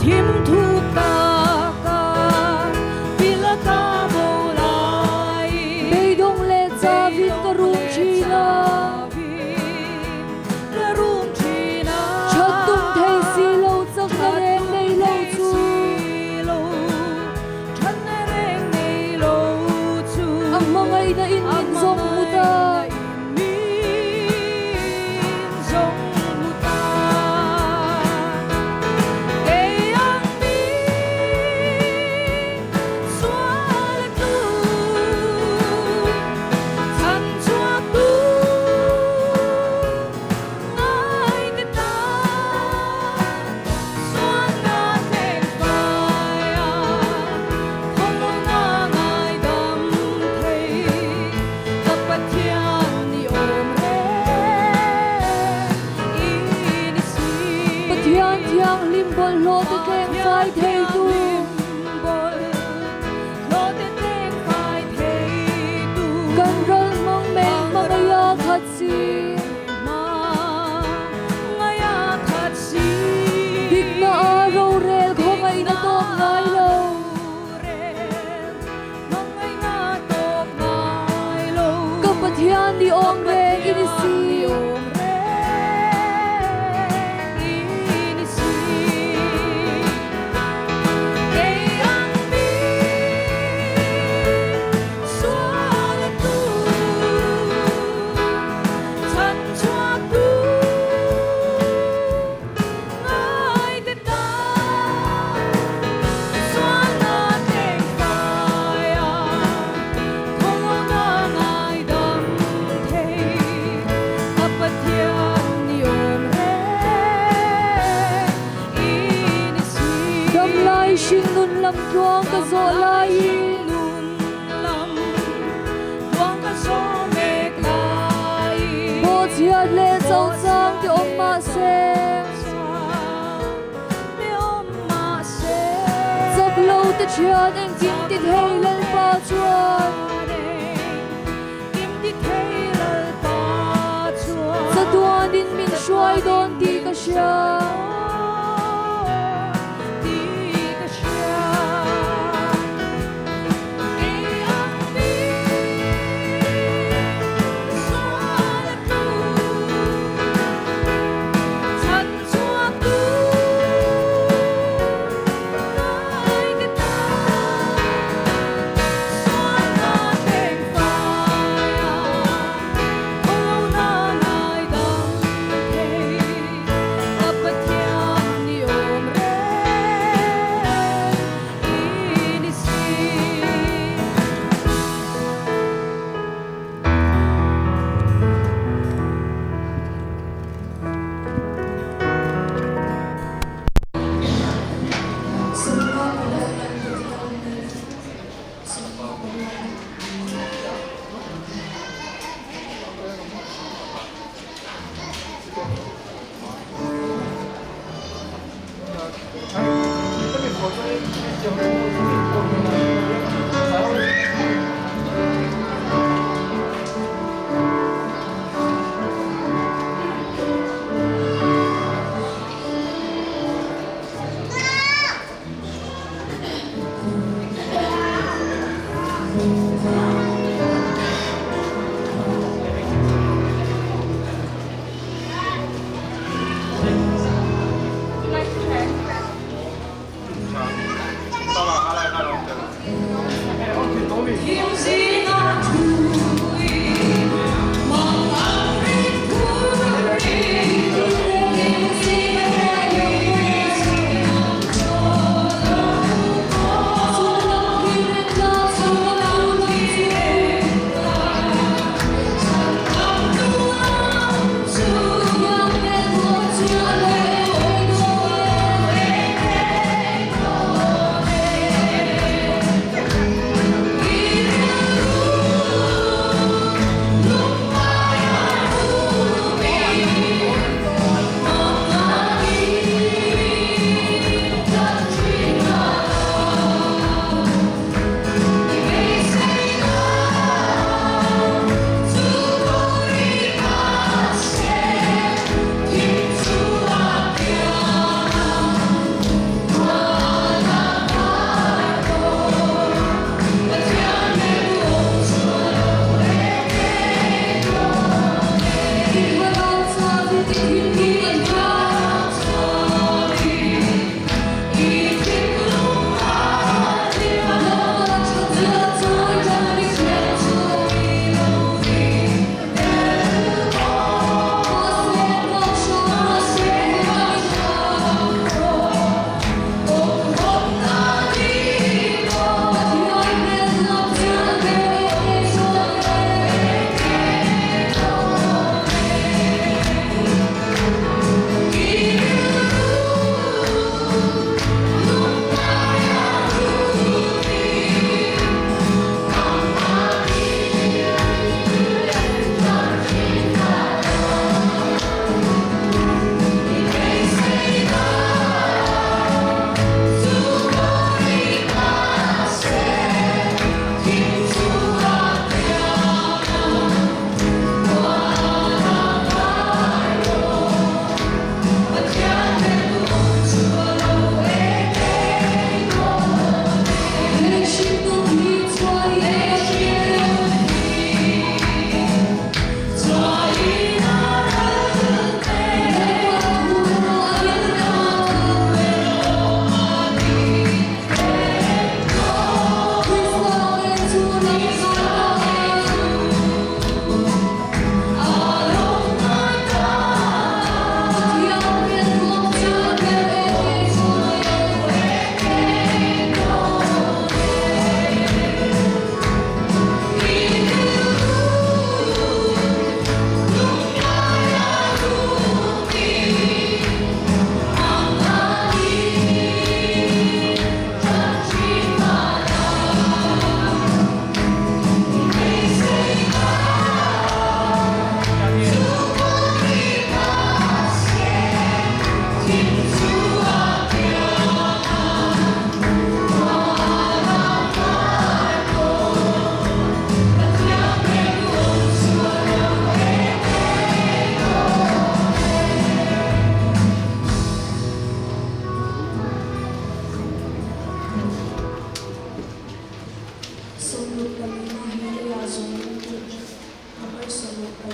Thim thuk taka pila ka bo laiin. Beidawng leh chavin ka rum thin a. That tum thei si lo chakna reng nei lo chu. A hmangaihna in min zawng hmu ta. Pathian thianghlim bawlhhlawh te tleng fai theitu. Kan ral hmang mei hmangaia khat si. Dikna a rorel khawngaihna tawp ngai lo. Ka Pathian ni awm reng i ni si. Damlai hringnun lamtluang ka zawh laiin. Bawhchhiat leh chauchang ti awm mahse. Chak lo te thian engkim ti thei Lalpa chuan. Chatuanin min hruai dawn tih ka hria.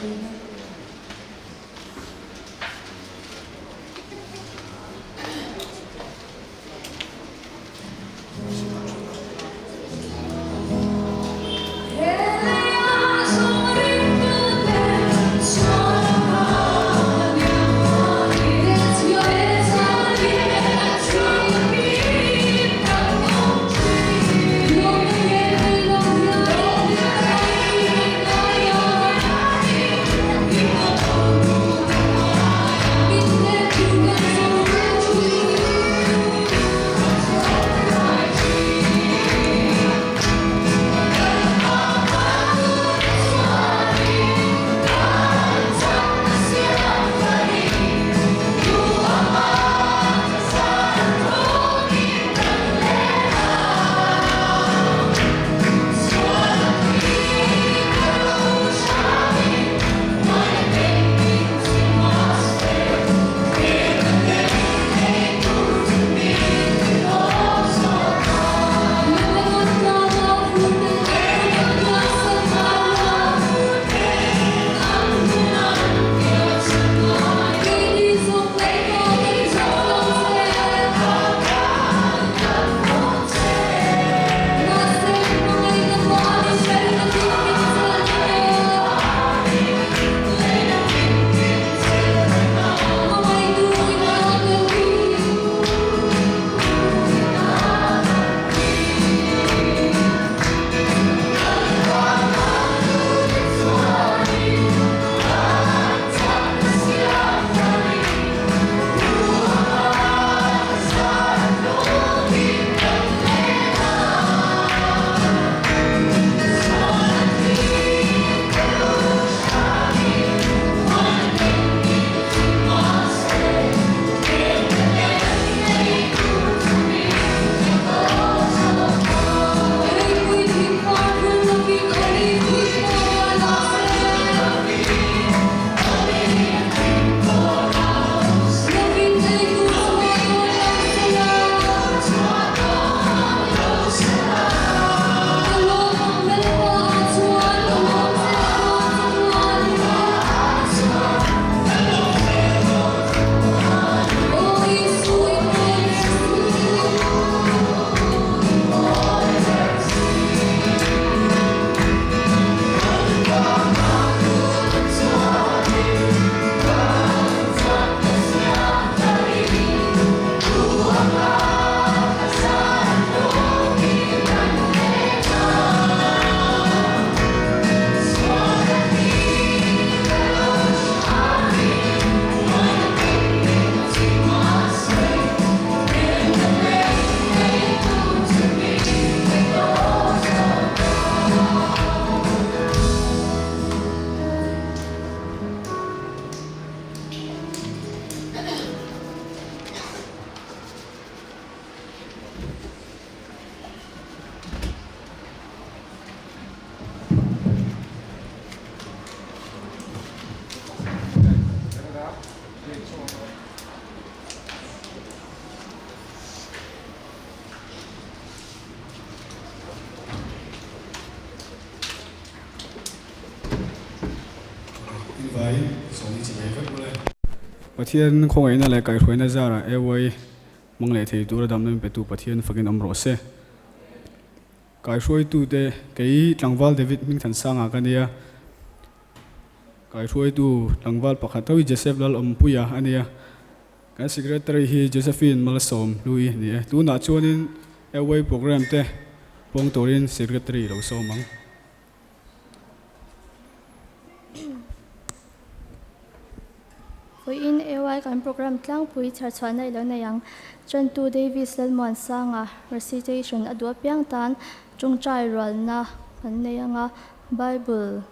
dil a. Pathian khawngaihna leh kaihhruaina zarah AY hmang leh thei tura damna min petu Pathian fakin awm rawh se. Kaihruaitute kei tlangval David Hmingthansanga ka nia. Kaihruaitu tlangval pakhat tho hi Joseph Lalawmpuia a nia. Kan Secretary hi Josephine Malsawm Hlui a ni e. Tunah chuanin Away Programme te pawng turin Secretary lo sawm ang. Vawiin AY kan programme tlangpui chharchhuahna i lo nei ang. Chantu Davis Lalmuansanga recitation a duh apiang tan tawngtai rualna kan nei ang a, Bible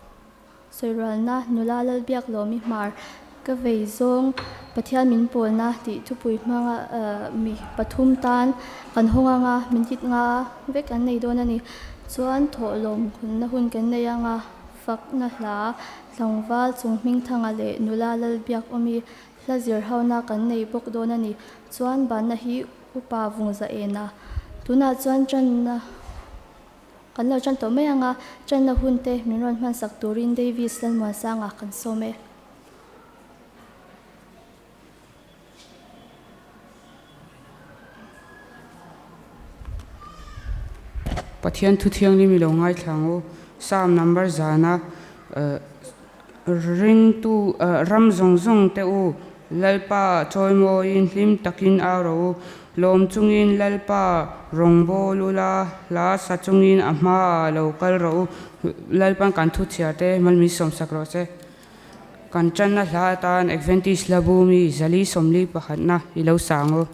sawi rualna nula Lalbiaklawmi hmar ka vei zawng Pathian min pawlna tih thupui hmanga mi pathum tan kan hawng ang a, min hit nga vek an nei dawn a ni. Chuan thawhlawm hunna hun kan nei ang a, fakna hla Tlangval chung Hmingthanga leh nula Lalbiakawmi hla zir hona kan nei bawk dawn a ni. Chuan banna hi upa vung za en a, tunah chuan tanna. Kan lo tan tawh mai ang a, tanna hun te min rawn hmansak turin Davis Lalmuansanga kan sawm e. Pathian thu thianghlim i lo ngaithla ang u. Psalm number zana ringtu ram zawng zawng te u Lalpa chawimawiin hlim takin au rawh u. Lawm chungin Lalpa rawngbâwl ula, hla sa chungin a hmaah lo kal rawh u. Lalpa'n kan thu chhiar te malmi sawmsak rawh se. Kan tanna hla atan Adventist hla bu mi zali sawmli pakhatna i lo sang u.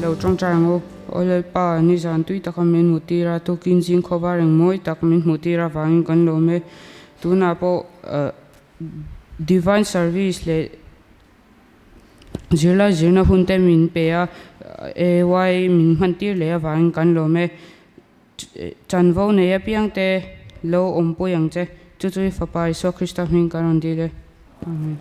Lo tawngtai ang u. Aw Lalpa, nizan tui taka min hmuh tir a, tukin zing khawva reng mawi tak min hmuh tir avangin kan lawm e. Tunah pawh Divine Service leh zirlai zirna hun te min pe a, AY min hman tir leh avangin kan lawm e. Chanvo nei apiang te lo awmpui ang che. Chu chu i Fapa Isua Krista hming kan rawn dil e. Amen.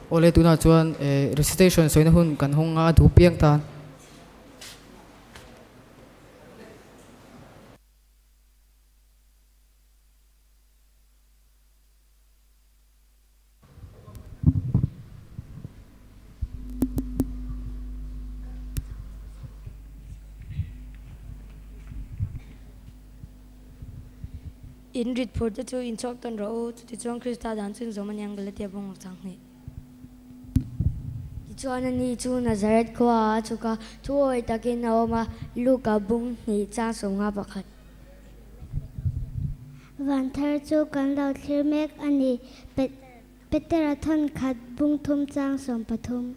Awle tunah chuan recitation sawina hun kan hawng a duh piang tan. In rit phur te chu in chhuak tawn rawh u, chutichuan Krista dan chu in zawm a ni ang Galatia bawng ruk chang hnih. Tichuan ani chu Nazareth khuaah a chhuk a, thu awi takin a awm a, Luka bung hnih chang 51. Van thar chu kan lo thlir mek a ni, Petera thawn khat bung thum chang 13.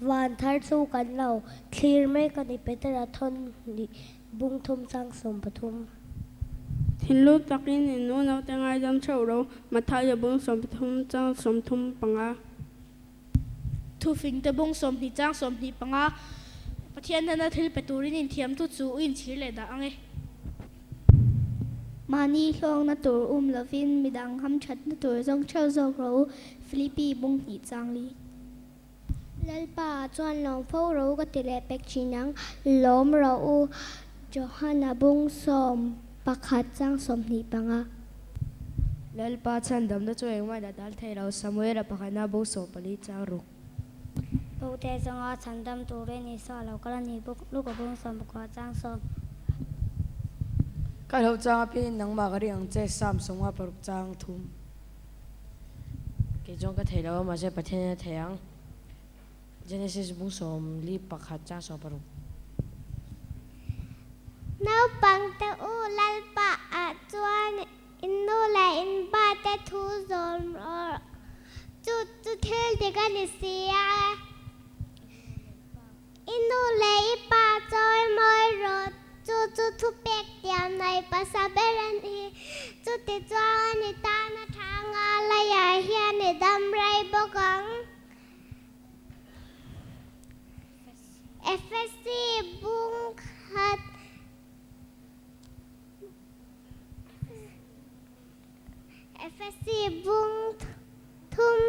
Van thar chu kan lo thlir mek a ni, Petera thawn hnih bung thum chang 13. Thinlung takin in unaute ngaidam theuh ro, Mathaia bung 30 chang 35. Thufingte bung 20 chang 25, Pathian hnena thil pe turin inthiamtu chu u inchhir leh dah ang e. Mahni hlawkna tur um lovin midang hamthatna tur zawng theuh zawk rawh u, Philippi bung hnih chang li. Lalpa ah chuan lawm fo rawh u ka ti leh pek thin ang, lawm rawh u, Johana bung 11 chang 25. Lalpa chhandamna chu engmah a dal thei lo, Samuela pakhatna bung 14 chang 6. Bote zawnga chhandam turin Isua a lo kal a ni bawk, Luka bung 19 chang 10. Ka hlauh chang apiangin nangmah ka ring ang che, Psalm 56 chang 3. Kei chuan ka thei lo a, mahse Pathian in a thei ang. Genesis bung 41 chang 16. Naupang te u Lalpa ah chuan in nu leh in pa te thu zawm rawh. Chu chu thil dik a ni si a. I nu leh i pa chawi mawi rawh, chu chu thupek tiam nei pasa ber a ni. Chuti chuan a ni tana tha nga laiah hian i dam rei bawk ang. Efesi bung khat. Efesi bung thum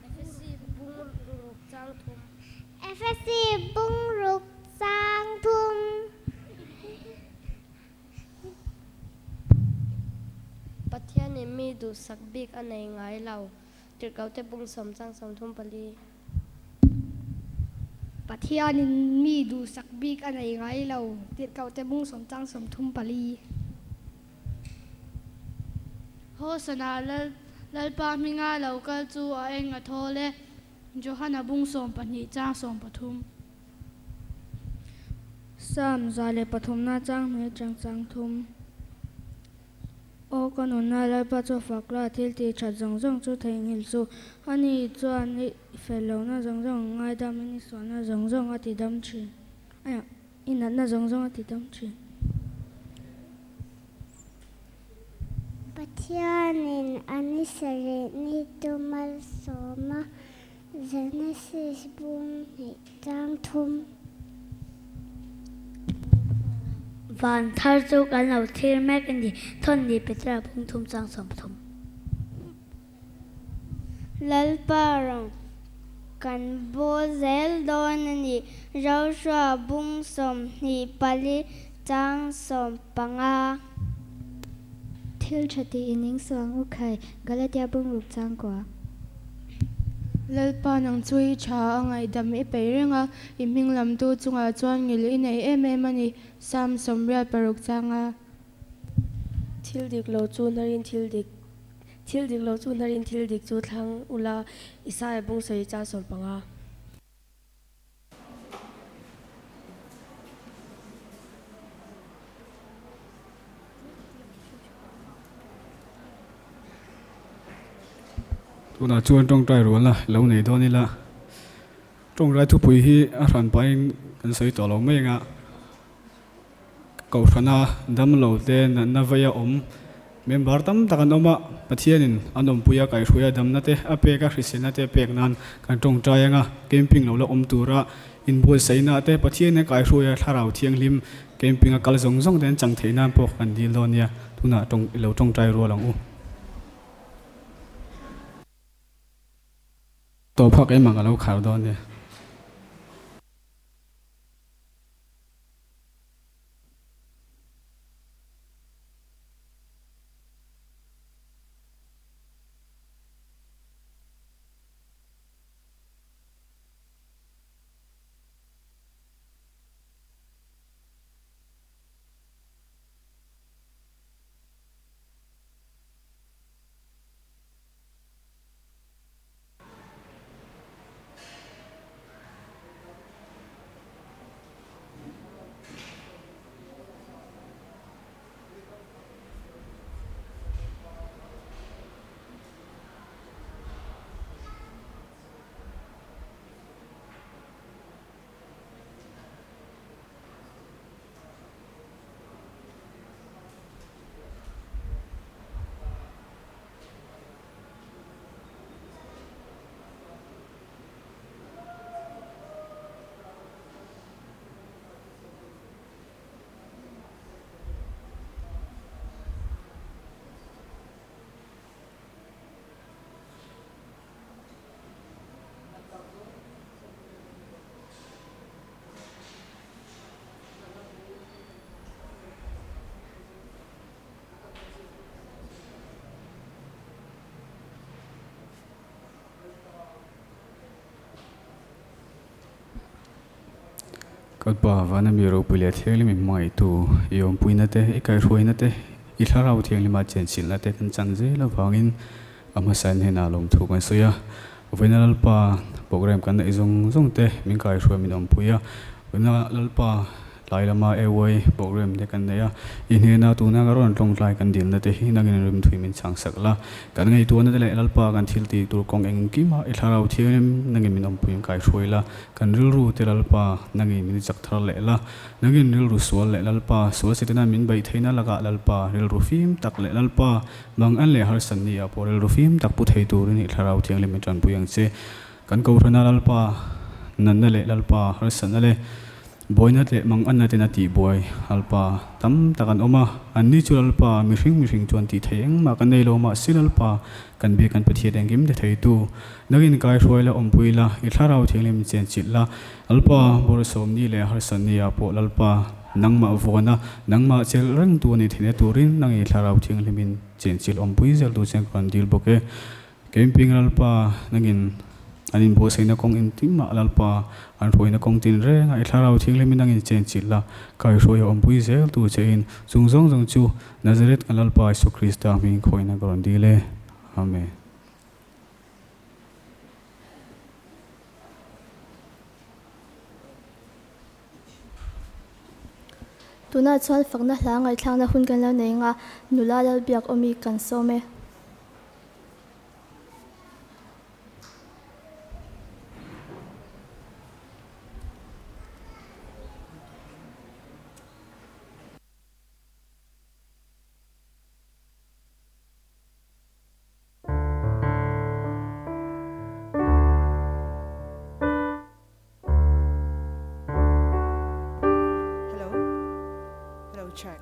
Efesi bung ruk chang thum. Efesi bung ruk chang thum. Pathianin mi duhsak bik a nei ngai lo, Tirhkote bung 10 chang 34. Pathianin mi duhsak bik a nei ngai lo, Tirhkote bung 10 chang 34. Hosana Lalpa hminga lo kal chu a eng a thawl e, Johana bung 12 chang 13. Psalm 103na chang hmel chang chang thum. Aw ka nunna Lalpa chu fak la, thil tih that zawng zawng chu theihnghilh suh. Ani chuan i fel lohna zawng zawng a ngaidamin i sualna zawng zawng a tidam thin. I natna zawng zawng a tidam thin. Pathianin a ni sarih ni tu malsawm a, Genesis bung hnih chang thum. Van thar chu kan lo thlir mek a ni, thawn ni Petra bung thum chang 13. Lalpa rawng kan bawl zel dawn a ni, Joshua bung 24 chang 15. Thil tha tih in ing suang u khai, Galatia bung ruk chang kua. Lalpa nang chu i tha a ngaihdam i peih reng a, i hming lamtu chungah chuan ngil i nei em em a ni, Psalm 86 chang a. Thil dik lo chu hnarin thil dik Thil dik lo chu hnarin thil dik chu thlang ula, Isaia bung sawi chang 15. Tunah chuan tawngtai rualna lo nei dawn ila, tawngtai thupui hi a hran pahin kan sawi tawh lo mai anga Kohhrana damlo te natna vaia awm member tam tak an awm a, Pathianin an awmpui a, kaihhruai a, damna te a pek a, hriselna te a pek nan kan tawngtai anga camping lo la awm tura inbuatsaihna te Pathianin a kaihhruai a, thlarau thianghlim camping a kal zawng zawng te an chang theih nan pawh kan dil dawn nia, tunah tawng i lo tawngtai rual ang u. Tawp hak em ang a lo khar dawn nia. Kan Pa vana mi ropui leh thianghlim i hmangaihtu, i awmpuina te, i kaihhruaina te, i thlarau thianghlima chenchilhna te kan chan zel avangin a hmasain hnenah lawmthu kan sawi a. Vawiina Lalpa program kan neih zawng zawng te min kaihhruai min awmpui a. Vawiina Lalpa tlai lama AY program te kan nei a. I hnena tuna ka rawn tawngtlai kan dilna te hi nangin rimthui min chhang sak la. Kan ngaihtuahna te leh Lalpa kan thil tih tur kawng engkim a i thlarau thianghlim nangin min awmpui in kaihhruai la. Kan rilru te Lalpa nangin min chak thar leh la. Nangin rilru sual leh Lalpa sual setana min beih theihna lakah Lalpa rilru fim tak leh Lalpa Mang an leh harsan ni ah pawh rilru fim tak pu thei turin i thlarau thianghlim i tanpui ang che. Kan Kohhrana Lalpa natna leh Lalpa harsatna leh buaina leh mang anna ten a tih buai Lalpa tam tak an awm a, an ni chu Lalpa mihring mihring chuan tih thei engmah kan nei lo mahse Lalpa kan biak kan Pathian engkim ti theitu nangin kaihruai la awmpui la i thlarau thianghlim chenchilh la Lalpa bawrhsawm ni leh harsat ni ah pawh Lalpa Nangmah vuana, nangmah chelh rengtu a ni theihna turin nang i Thlarau Thianghlimin chenchilh awmpui zel tu chen ka rawn dil bawk e. Camping Lalpa nangin an inbuatsaihna kawng engtin mah Lalpa an hruaina kawng tin reng a i Thlarau Thianghlimin nangin chenchilh la, kaihruai a awmpui zel tu che in chung zawng zawng chu Nazareth kan Lalpa Isua Krista hming khawihna ka rawn dil e. Amen. Tunah chuan fakna hla ngaihthlakna hun kan lo nei nga, nula Lalbiak awmi kan sawm e. Hello. Hello, check.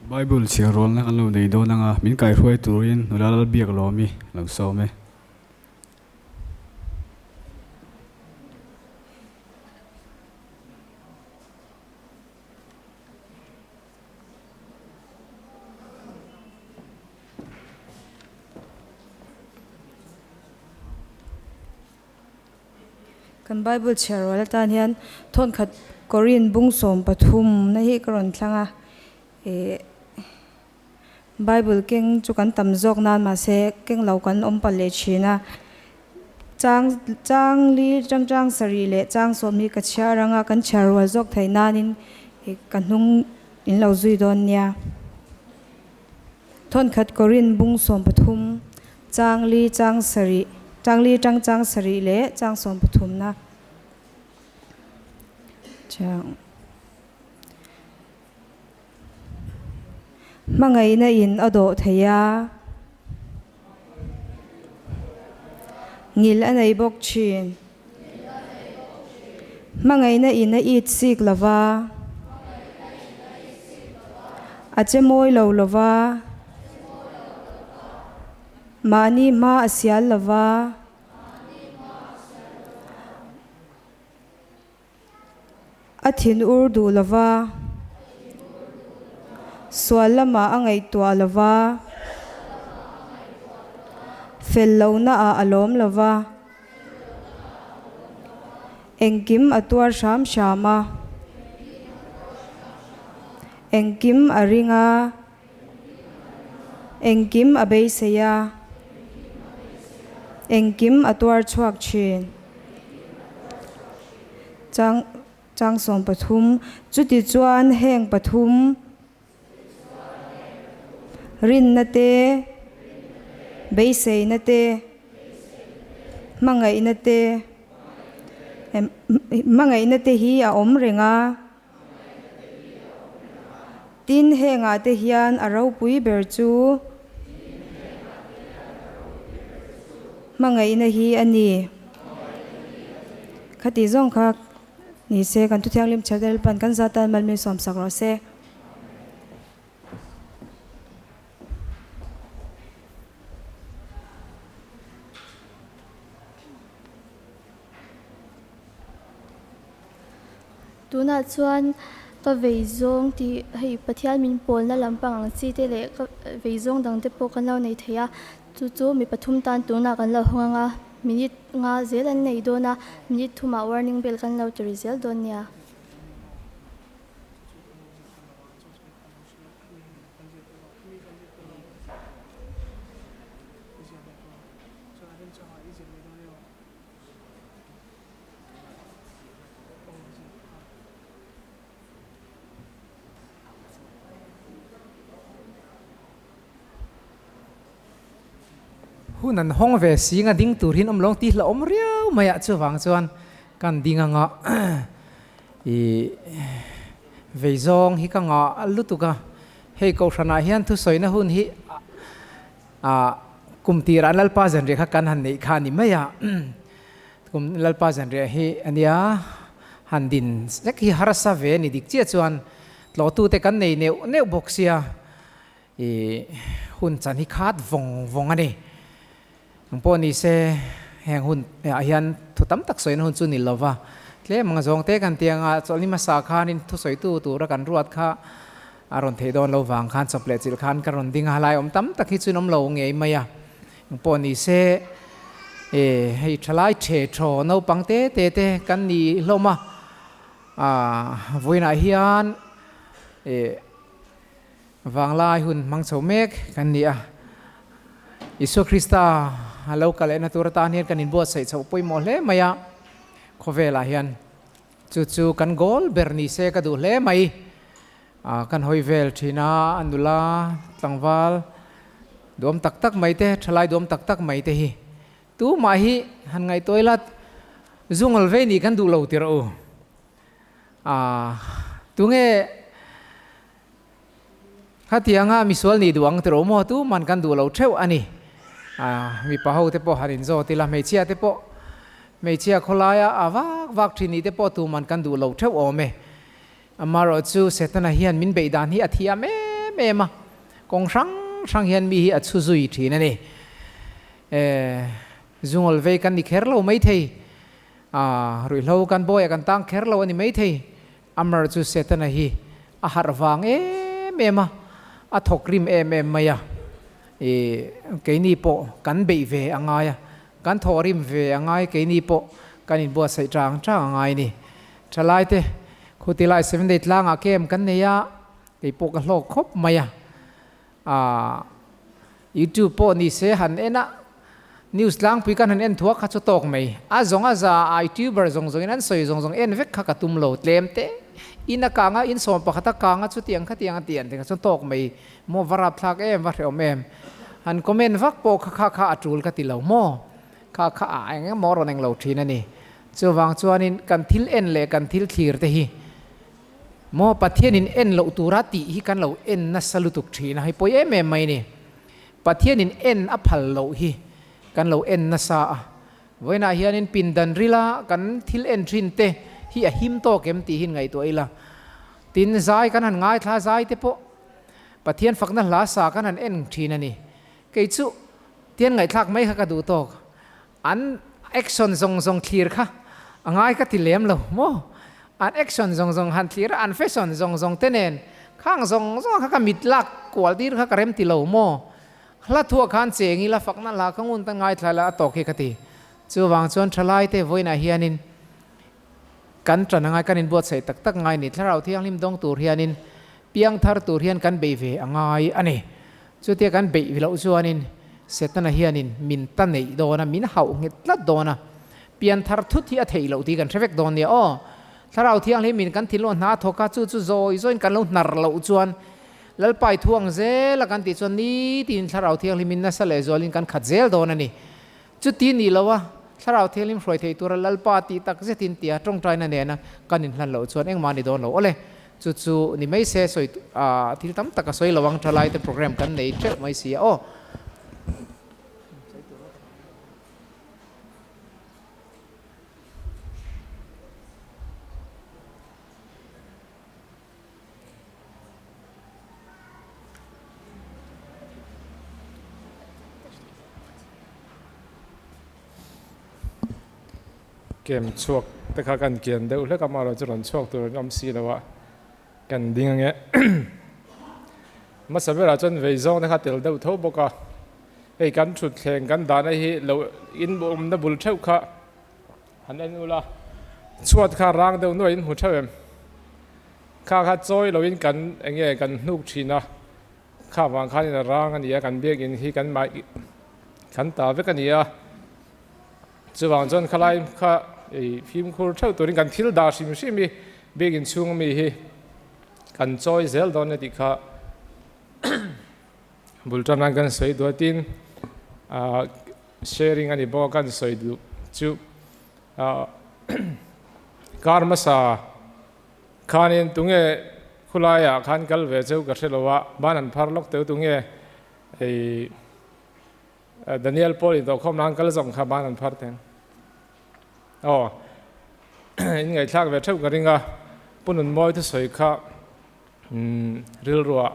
Bible chhiar rualna kan lo nei dawn anga min kaihruai turin nula Lalbiak Lawmi lo sawm e. Kan Bible chhiar rual atan hian thawnkhat Korin bung 13 na hi ka rawn thlang a, ih Bible keng chu kan tam zawk nan mahse keng lo kan awm palh leh thin a, chang chang li chang chang sarih leh chang sawm hi ka chhiar anga kan chhiar rual zawk theih nanin ih ka hnung in lo zui dawn nia. Thawnkhat Korin bung 13, chang li chang sarih, chang li tang chang sarih leh chang 13 na chang. Hmangaihna in a dawh thei a, ngil a nei bawk thin. Hmangaihna in a it sik lo va, a che mawi lo lo va, mahni hma a sial lo va, a thin ur duh lo va, sual lamah a ngaihtuah lo va, fel lohnaah a lawm lo va. Engkim a tuar hram hram a. Engkim a ring a. Engkim a beisei a. Engkim a tuar chhuak thin. Chang chang 13, Chutichuan heng pathum. Rinna te, beiseina te, hmangaihna te, hmangaihna te hi a awm reng a. Tin, hengah te hian a ropui ber chu hmangaihna hi a ni. Khati zawng kha ni se kan Thuthianghlim Chhiartel pan kan zatan malmin sawmsak rawh se. Tunah chuan ka vei zawng tih hei Pathian min pawlna lampang ang chi te leh ka vei zawng dang te pawh kan lo nei thei a, chu chu mi pathum tan tunah kan lo hawng ang a, minute nga zel an nei dawn a, minute thumah warning bell kan lo ti ri zel dawn nia. Hun an hawng ve sing a ding tur hin awm lawng tih hlauhawm riau mai ah chuvang chuan kan ding anga ih vei zawng hi ka ngah lutuk a, hei kohhranah hian thusawina hun hi ah kum tirah Lalpa zanriah kha kan han neih kha a ni mai a, kum Lalpa zanriah hi a nia han din zek hi harsa ve a ni dik chiah chuan tlawhtute kan nei neuh neuh bawk sia. I hun chan hi khat vawng vawng a ni. Eng pawh ni se, heng hun ah hian thu tam tak sawina hun chu ni lo va. Tlem anga zawng te kan tih anga chawlhni hmasa khanin thusawitu tura kan ruat kha a rawn theih dawn lo vang khan chawp leh chilh khan ka rawn ding a, halai awm tam tak hi chu in awm lo ngei mai a. Eng pawh ni se, e hei thalai the thaw naupang te te te kan ni hlawm a, vawiinah hian e Vanglai hun hmang chho mek kan ni a, Isua Krista a lo kal lehna tur atan hian kan inbuatsaih chhoh pawimawh hle mai a, khawvelah hian chu chu kan goal ber ni se ka duh hle mai. Kan hawi vel thin a, a nula tlangval duam tak tak mai te, thalai duam tak tak mai te hi tumah hi han ngaihtuah ila zungal vei nih kan duh lo tirh u. Tunge Khatianga misual nih duh ang tiraw maw tu man kan duh lo theuh a ni. Mipa ho te pawh han inzawt ila, hmeichhia te pawh hmeichhia khawlaia a vak vak thin nih te pawh tu man kan duh lo theuh awm e. Amaherawhchu Setana hian min beih dan hi a thiam em em em a, kawng hrang hrang hian mi hi a chhu zui thin a ni. Eh, zungawl vei kan ni kher lo maithei, ah, ruihhlo kan bawiah kan tang kher lo a ni maithei, Amar chu Setana hi a harh vang em em a, a thawk rim em em mai a, i keini pawh kan beih ve a ngai a, kan thawh rim ve a ngai, keini pawh kan inbuatsaih chang chang a ngai a ni. Thalaite, khuti lai Seven Day tlangah camp kan nei a, kei pawh ka hlawk khawp mai a, Aaa YouTube pawh ni se han en a, news tlangpui kan han en thuak kha chu tawk mai. A zawng a za a YouTuber zawng zawngin an sawi zawng zawng en vek kha ka tum lo tlem te. In a kang a, in sawm pakhat a kang a chutiang khatiang a ti an ti kha chuan tawk mai. Maw va rapthlak em, va hrehawm em. Han comment vak pawh kha kha kha a tul ka ti lo maw. Kha kha a eng emaw rawn eng lo thin a ni. Chuvang chuanin kan thil en leh kan thil thlir te hi Maw Pathianin en loh tura tih hi kan lo en nasa lutuk thin a, hei pawi em em mai ni. Pathianin en a phal loh hi kan lo en nasa a, vawiinah hianin pindan rila kan thil en thin te hi a him tawk em tih hi ngaihtuah ila. Tin, zai kan han ngaithla zai te pawh Pathian fakna hla sa kan han en thin a ni. Kei chu tian ngaihthlak mai kha ka duh tawk. An action zawng zawng thlir kha a ngai ka ti lem lo maw? An action zawng zawng han thlir a, an fashion zawng zawng te nen khang zawng zawng kha ka mit lak kual tir kha ka rem ti lo maw? Hla thuah khan cheng ila fakna hla kha ngun tan ngaithla ila a tawk hi ka ti. Chuvang chuan thalai te vawiinah hianin kan tan angai kan inbuatsaih tak tak ngai ni. Thlarau Thianghlim dawng tur hianin piang thar tur hian kan beih ve a ngai a ni. Chutia kan beih loh chuanin Setana hianin min ta neih dawn a, min hauh nghet tlat dawn a, pian thar thut hi a theih loh tih kan hre vek dawn nia aw. Thlarau Thianghlim in kan thinlung a hna thawk a, chu chu zawi zawiin kan lo hnar loh chuan Lalpai thu ang zel a kan tih chuan nitin Thlarau Thianghlim in nasa leh zualin kan khat zel dawn a ni. Chuti ni lo a, Thlarau Thianghlim hruai thei tura Lalpa tih tak zetin tia tawngtaina nena kan inhlan loh chuan engmah ni dawn lo. Awle, chu chu ni mai se sawi thil tam tak a sawi lo ang thalaite program kan nei teuh mai si a aw. Kem chhuak te kha kan kian deuh hlek a, amaherawhchu chu rawn chhuak tur an awm si lo a, kan ding ange. Hmasa berah chuan vei zawng te kha tel deuh tho bawk a, hei kan thutthleng kan dahna hi lo in awmna bul theuh kha Han en ula, chhuat kha rang deuh nuaih in hmu theuh em? Kha kha chawi loin kan eng nge kan hnuk thin a, kha vang khanin a rang a ni a, kan biakinn hi kan mah kan ta vek a ni a, chuvang chuan khalai kha ei fimkhur theuh turin kan thil dah hrim hrim hi biakinn chhung ami hi kan chawi zel dawn a tih kha bul tan nan kan sawi duatin ah Sharing a ni bawk a kan sawi duh chu kar hmasa khanin tunge khulaiah khan kal ve cheu ka hre lo a, ban an phar lawk teu tunge ei Daniel Paul intawhkhawm nan kal zawng kha ban an phar teng. Aw in ngaihthlak ve theuh ka ring a, Pu Nunmawi thusawi kha Rilruah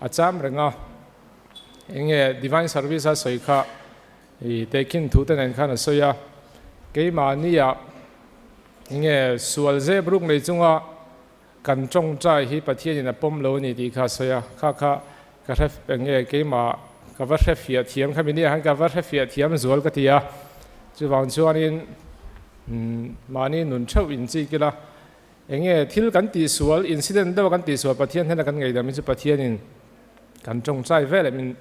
a cham reng a, enge Divine Service a sawi kha i tehkhin thu te nen khan a sawi a, keimahnia enge sual zep ruk nei chunga kan tawngtai hi Pathianin a pawm lo a ni tih kha a sawi a, kha kha ka hre enge keimah ka va hre fiah thiam kha mi nia khan ka va hre fiah thiam zual ka ti a, chuvang chuanin mahni nun theuh inchik ila. Enge thil kan tihsual, incident deuha kan tihsual Pathian hnena kan ngeihdam hi chu Pathianin kan tawngtai vel eh min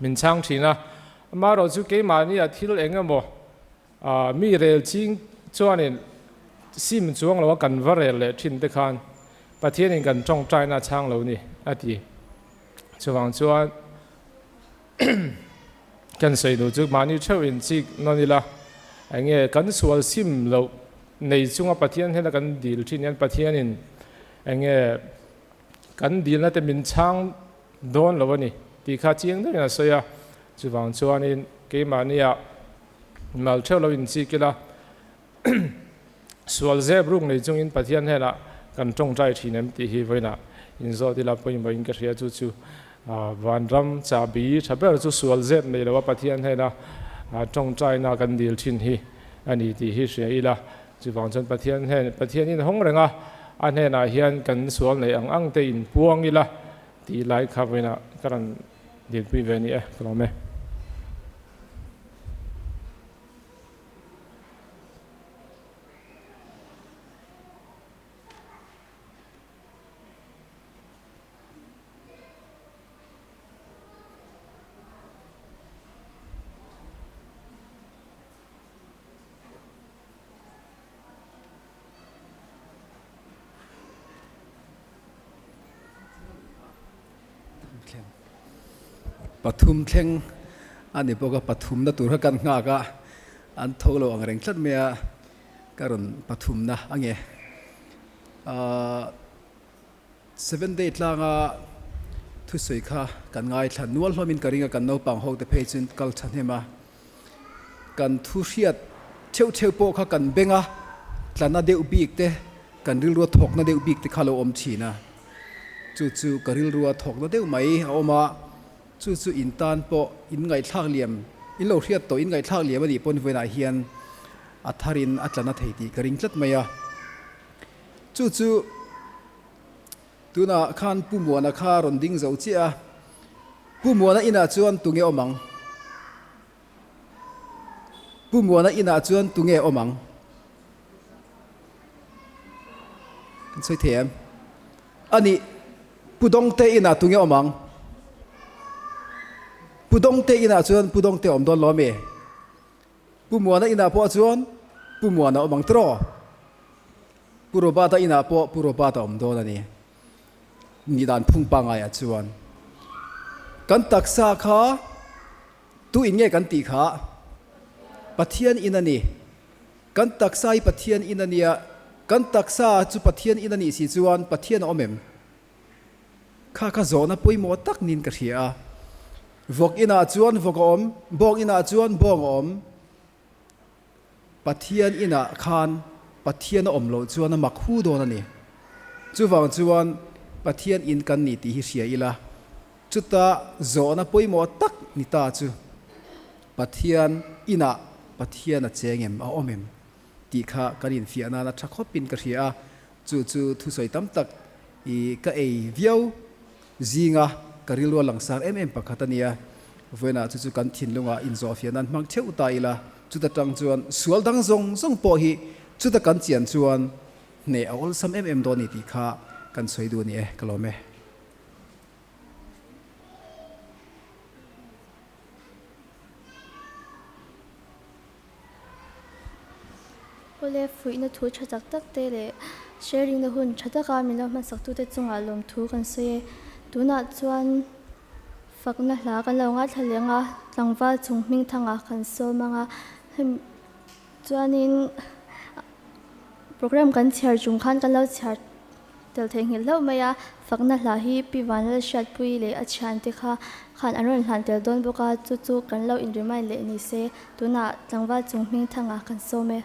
min chhang thin a. Amaherawh chu keimahnia thil eng emaw mi rel ching chuanin sim chuang loa kan va rel leh thin te khan Pathianin kan tawngtaina a chhang lo ni a ti. Chuvang chuan Kan sawi duh chu mahni theuh in chik nawn ila, enge kan sual sim loh nei chunga Pathian hnena kan dil thin hian Pathianin enge kan dilna te min chhang dawn lo a ni tih kha chiang deuhin a sawi a. Chuvang chuanin keimahnia mal theuh lo in chik ila, sual zep ruk nei chungin Pathian hnenah kan tawngtai thin em tih hi vawiinah Inzawt ila pawimawh in ka hria chu chu vanram chahbi tha ber chu sual zep nei lo a Pathian hnena tawngtaina kan dil thin hi a ni tih hi hria ila. Chuvang chuan Pathian hnen Pathian in hawng reng a, a hnenah hian kan sual nei ang ang te in puang ila tih lai kha vawiinah ka rawn dilpui ve a ni e, ka lawm e. Pathum thleng a ni bawk a, pathumna tur kha kan nghak a, an tho lo ang reng tlat mai a, ka rawn pathumna a nge. Ahh Seven day tlanga thusawi kha kan ngaithla nual hlawmin ka ring a, kan naupang ho te phei chuan kal thahnem a. Kan thu hriat theuh theuh pawh kha kan beng a, tlana deuh bik te, kan rilrua thawkna deuh bik te kha lo awm thin a. Chu chu ka rilrua thawkna deuh mai a awm a, chu chu in tan pawh in ngaihthlak liam, in lo hriat tawh in ngaihthlak liam a nih pawn vawiinah hian a tharin a tlana thei tih ka ring tlat mai a. Chu chu tunah khan Pu Muana kha rawn ding zo chiah a, Pu Muana inah chuan tunge awm ang? Pu Muana inah chuan tunge awm ang? Kan sawi thei em? A nih, Pu Dawngte inah tunge awm ang? Pu Dawngte inah chuan Pu Dawngte awm dawn lo ami? Pu Muana inah pawh chuan Pu Muana awm ang tiraw? Pu Robert-a inah pawh Pu Robert-a awm dawn a ni. Nih dan phung pangaiah chuan kan taksa kha tu in nge kan tih kha? Pathian in a ni. Kan taksa hi Pathian in a nia, kan taksa chu Pathian in a nih si chuan Pathian a awm em? Kha kha zawhna pawimawh tak niin ka hria a. Vawk inah chuan vawk a awm, bawng inah chuan bawng a awm. Pathian inah khan Pathian a awm loh chuan a mak hu dawn a ni. Chuvang chuan Pathian in kan ni tih hi hria ila, chuta zawhna pawimawh tak ni ta chu Pathian inah Pathian a cheng em, a awm em tih kha kan infiah nana tha khawpin ka hria a, chu chu thusawi tam tak i ka ei viau zinga ka rilru a langsar em em pakhat a nia. Vawiinah chu chu kan thinlungah inzawhfiah nan hmang theuh ta ila, chuta tang chuan sual dang zawng zawng pawh hi chuta kan chian chuan hneh a awlsam em em dawn a ni tih kha kan sawi duh a ni e, ka lawm e. Awle, fuihna thu tha tak tak te leh sharing na hun tha taka min lo hmansaktute chungah lawmthu kan sawi e. Tunah chuan fakna hla kan lo ngaithla leng a, tlangval chung hming thangah kan sawm ang a. Hemi chuanin program kan chhiar chung khan kan lo chhiar Tel theihnghilh hlauh mai a, fakna hla hi Pi Vanlalhriatpuii leh a thiante kha khan an rawn hlan tel dawn bawk a, chu chu kan lo in remind leh ni se, tunah tlangval chung hming thangah kan sawm e.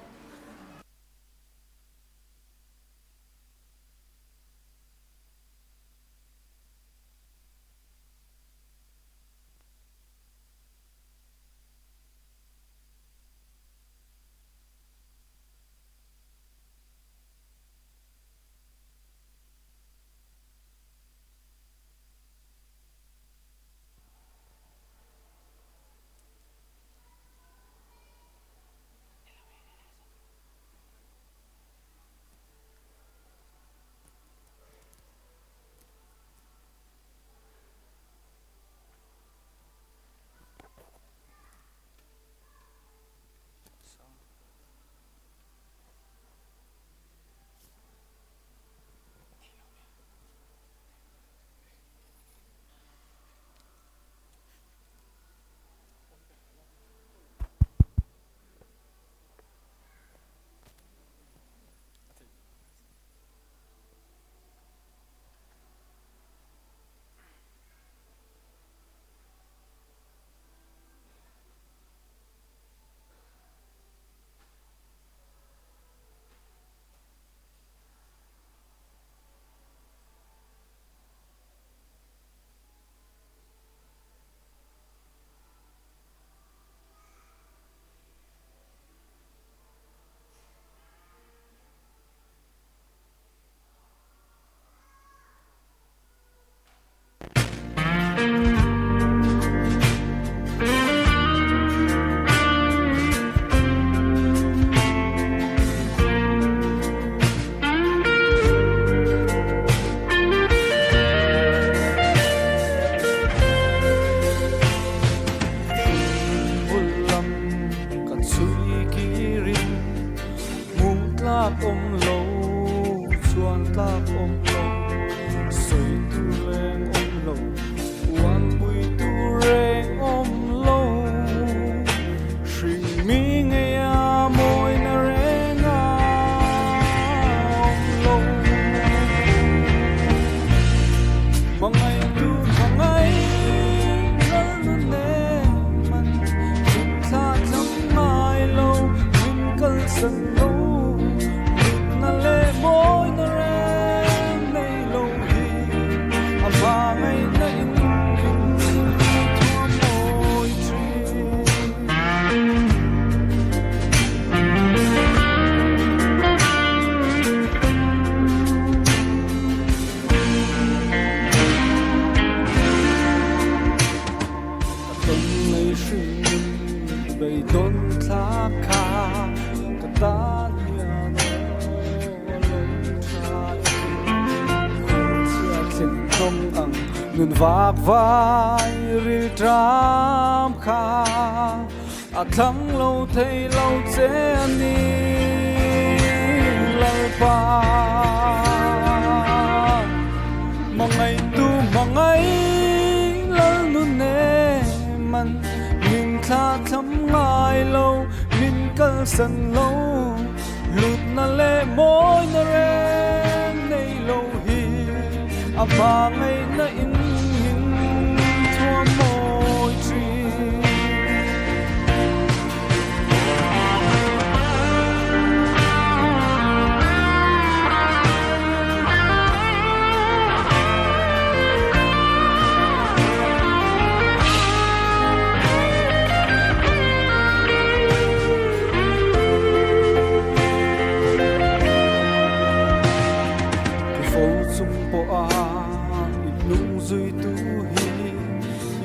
Nun vak vai ril tram kha a thlang lo thei lo che a ni Lalpa. Mangai tu mangai lal nu ne man min thla thlam ngai lo min kal san lo lut na le moi na reng nei lo hi a ma ngai na in min thua moi tri. Fo chung po a nung zui tu hi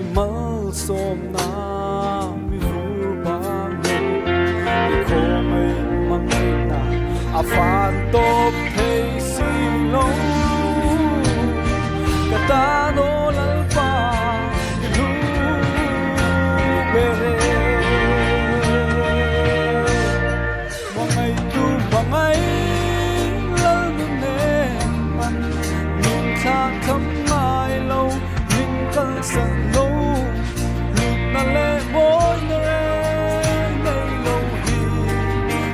i mal som na mi vur bang lo i kho mai mangai na a fan top thei si lo ka ta no lal pa i lu bere mangai tu mangai lal nu ne man min thla kham ngai lo min kal san lo lut na le moi na reng nei lo hi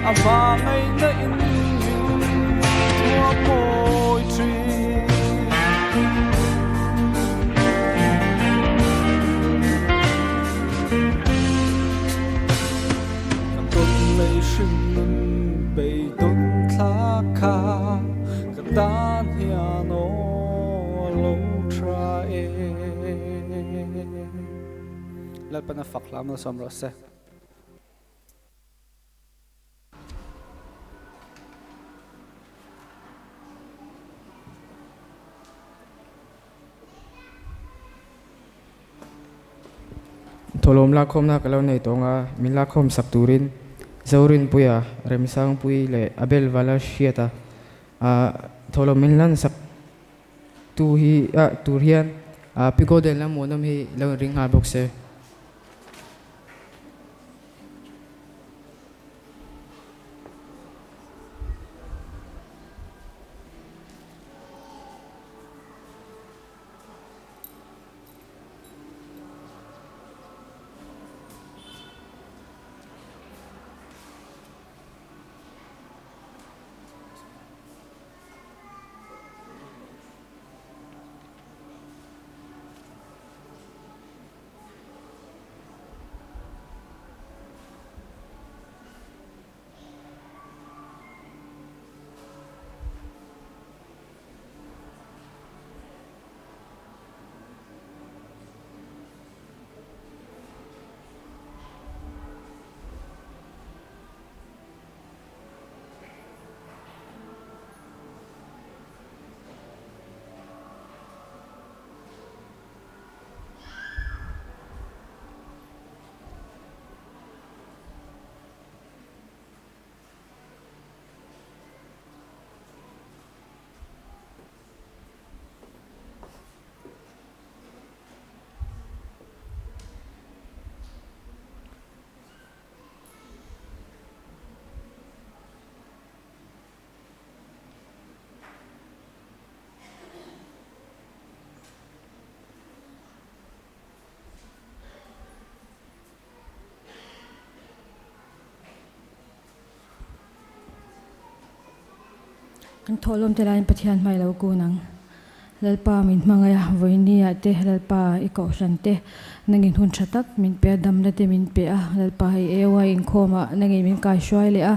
a ma ngai na in min thua moi tri. Ton lei hrim nun bei don thla kha ka tan hian o lo tra e. Lalpana fak lam la som ro se. Tholom la khom na kalau nei tonga min la khom sak turin Zorin Puia Remsang Pui le Abel Vala Shiata a tholom min lan sak tu hi a tur hian a pigo den la monam hi lo ring ha box se. Kan tholom te lain Pathian mai lo ku nang Lalpa min hmangaya voinia te Lalpa i kohhran te nangin hun tha tak min pe a damna te min pe a Lalpa hei ewa inkhawma nangin min kai hruai leh a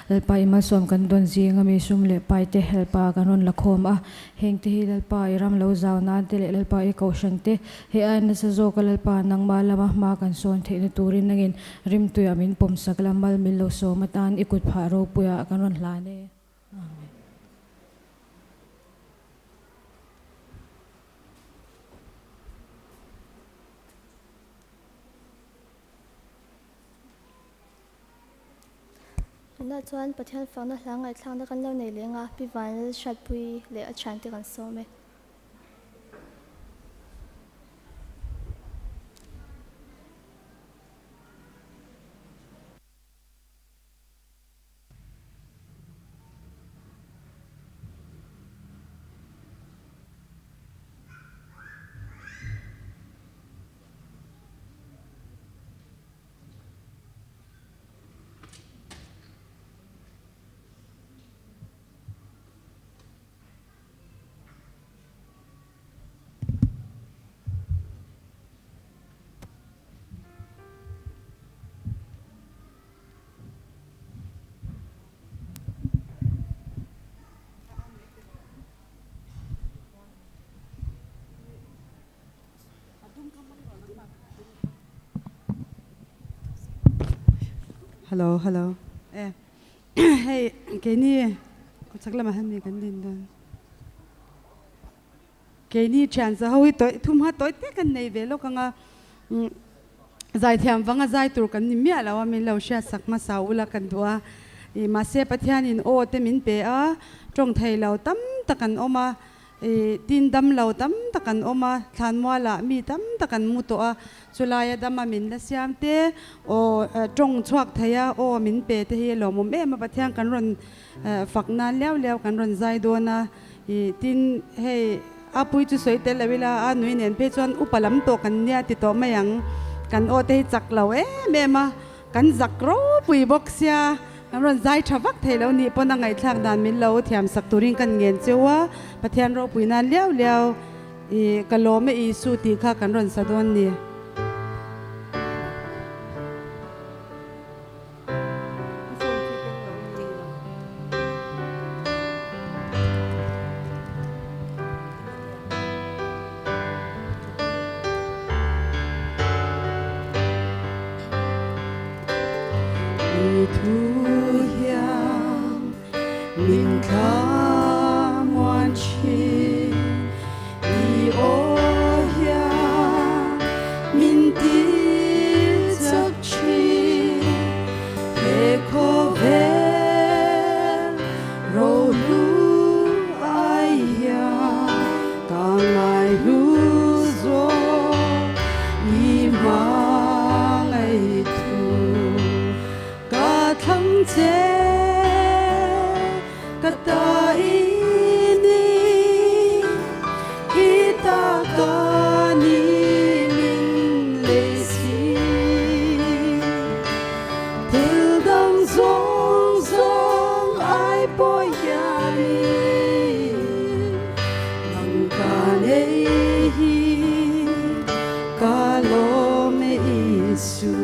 Lalpa i malsawm kan dawn zinga mi sum leh pai te Lalpa kan rawn la khawm a heng te hi Lalpa i ram lo zau nan te leh Lalpa i kohhran te hei aia nasa zawk a Lalpa nangmah lama hma kan sawn theihna turin nangin rimtuiah min pawmsak la mal min lo sawm atan i kut phah ropuiah kan rawn hlan e. Amen. Tunah chuan Pathian fakna hla ngaihthlakna kan lo nei leng a, Pi Vanlal Hratpui leh a thiante kan sawm e. Hello hello e hei keini chak lamah hian mi kan din dawn. Keini thian za ho hi tawi thum ha tawi te kan nei ve lawk anga zaithiam vanga zai tur kan ni miah lo a min lo hriat sak hmasa ula kan duh a ih mahse Pathianin aw te min pe a tawng thei lo tam tak an awm a Ih, tin dam lo tam tak an awm a, thlanmualah mi tam tak an mu tawh a, chulaia dama min la siam te, aw tawng chhuak thei a, aw min pe te hi a lawmawm em a, Pathian kan rawn fak nan liau liau kan rawn zai dawn a, ih, tin hei a pui chu sawi tel lo ila, a nui nen phei chuan upa lam tawh kan nia ti tawh mai ang, kan aw te hi chak lo em em a. Kan zak ropui bawk sia, kan rawn zai tha vak thei lo nih pawn a ngaihthlak dan min lo thiam sak turin kan ngen cheu a, Pathian ropui nan liau liau i ka lawm e Isu tih kha kan rawn sa dawn ni. I thu hian min thlamuan thin, i aw hian min ti chak thin, he khawvel Rohlu ai hian ka ngai hlu zawk i hmangaih thu ka thlang che ka ta i ni i ta ka ni min lei si. Thil dang zawng zawng ai pawh hianin nang ka nei hi ka lawm e Isu.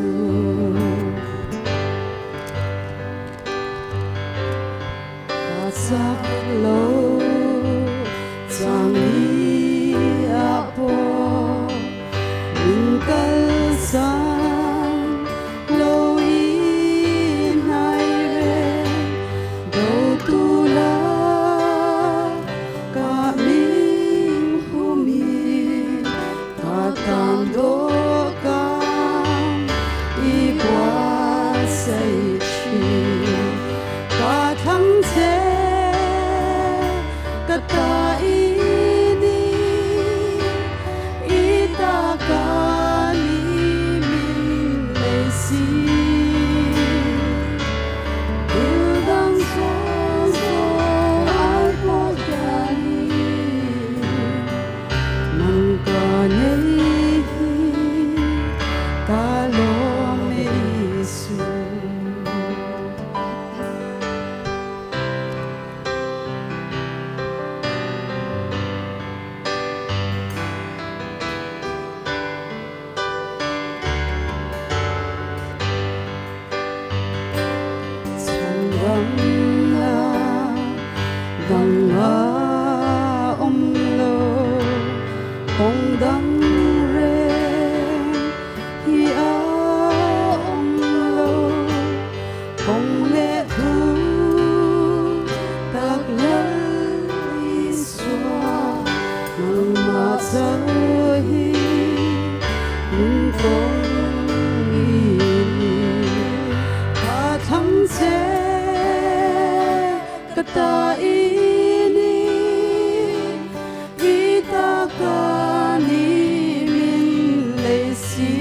Ka chak lo chang ni ah pawh min kalsan lo i hnai reng do tu la ka min humi ka tan dawhkan i buatsaih thin ka thlang che ka ta i ni i ta ka ni min lei si thil dang zawng zawng ai pawh hianin nang ka nei hi ka lawm e Isu. Chhandamna dang a awm lo, kawng dang reng hi a awm lo, kawng leh thu tak lal Isua nangmah chauh hi min kawng i ni. Ka thlang che ka ta i ni, i ta ka ni min lei si.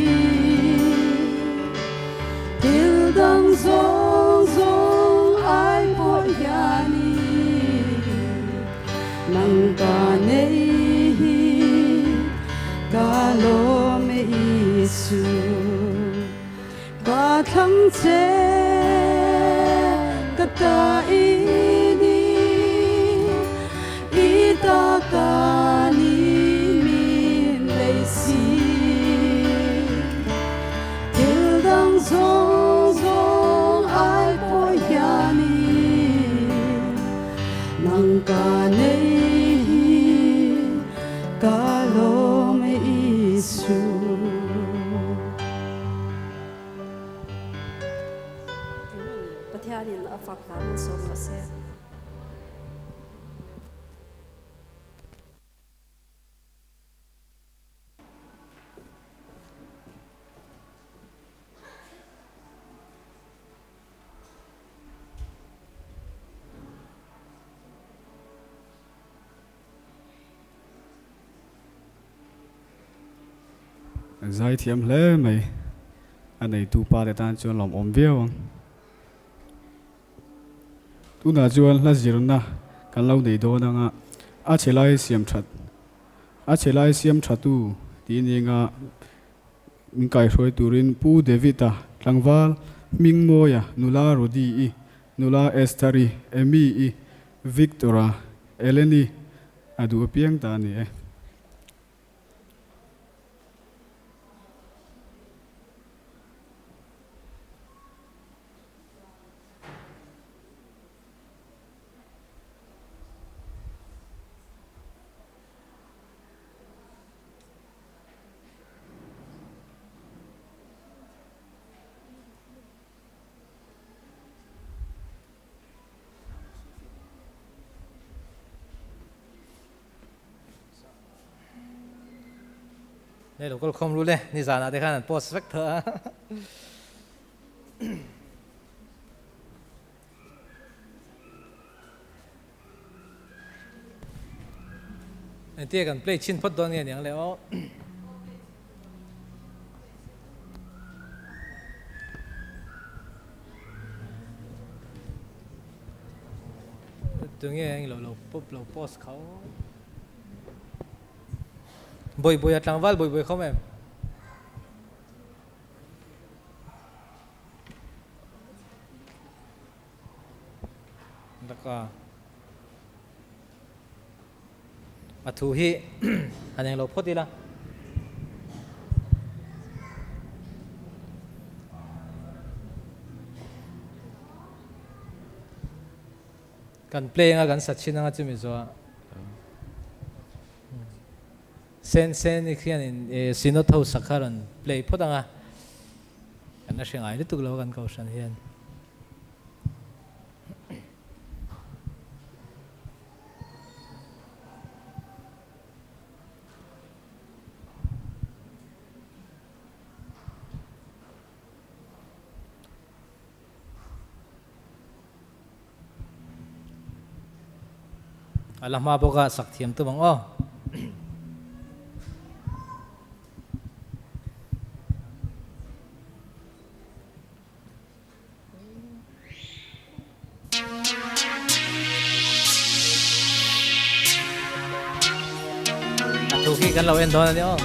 Thil dang zawng zawng ai pawh hianin nang ka nei hi ka lawm e Isu. Ka thlang che ka ta i ni, i ta ka ni min lei si. Thil dang zawng zawng ai pawh hianin nang ka nei hi ka lawm e Isu. Zaithiam hle mai. A neitu pa te tan chuan lawmawm viau ang. Tunah chuan hla zirna kan lo nei dawn anga a chhe lai siam that a chhe lai siam thatu tih ninga min kaihruai turin Pu David-a tlangval Hmingmawia nula Rody-i nula Esther-i Amy-i Victor-a Ellen-i a duh apiang ta a ni e. Nei lo kal khawm ru le ni zanah te khan an post vek tho a. Entia kan play chin phawt dawn nge niang le aw. Tunge eng lo lo pop lo post khau. Boi boi a tlangval boi boi khom em. Daka a thu hi han eng lo phawt ila. Kan play anga kan sa chin anga chumi zawh Sen sen i khianin Synod ho sak kha rawn play phawt ang a, kan la hre ngai lutuk lo kan kohhran hian. A la hma bawk a, sak thiam tum ang aw. A thu khi kan lo en dawn a ni aw.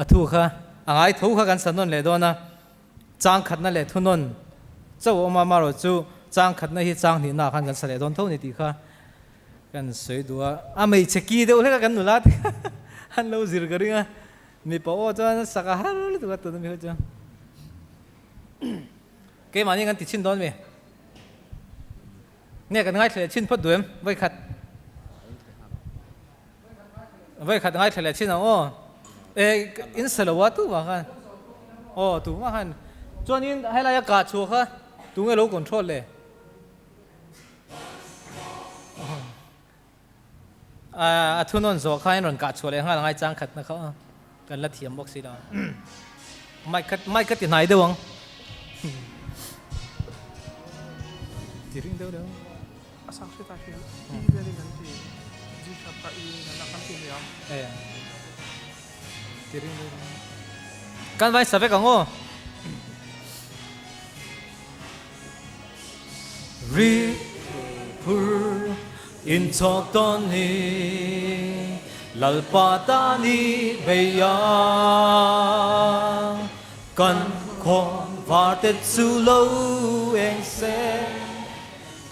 A thu kha a ngai tho kha kan sa nawn leh dawn a, chang khatna leh thunawn chauh a awm a, amaherawhchu chang khatna hi chang hnihna ah khan kan sa leh dawn tho ni tih kha kan sawi duh a, a hmeichhe ki deuh hlek a kan nula te kha an lo zir ka ring a, mipa aw chuan a sak a har lutuk a tuna mi ho chu keimahni kan ti chhin dawn mi. Nge kan ngaithla leh chhin phawt duh em? Vawikhat Vawikhat ngaithla leh chhin ang aw. E in sa lo a tu mah khan. Aw tu mah khan. Chuanin helai a kah chhuah kha tu nge lo control le? A thunawn zawh kha in rawn kah chhuah leh nghal a ngai chang khatna kha aw. Kan la thiam bawk si lo. Mic kha mic kha ti hnai deuh ang. Ti ring deuh deuh. A sang hret ah hian E velin an ti G sharp kha E in an a kan ti mai ang. E. Ti ring deuh deuh. Kan vai sa vek ang aw. Ri phur in chawk tawn hi Lalpa tan i bei a. Kan khaw var te chu lo eng se,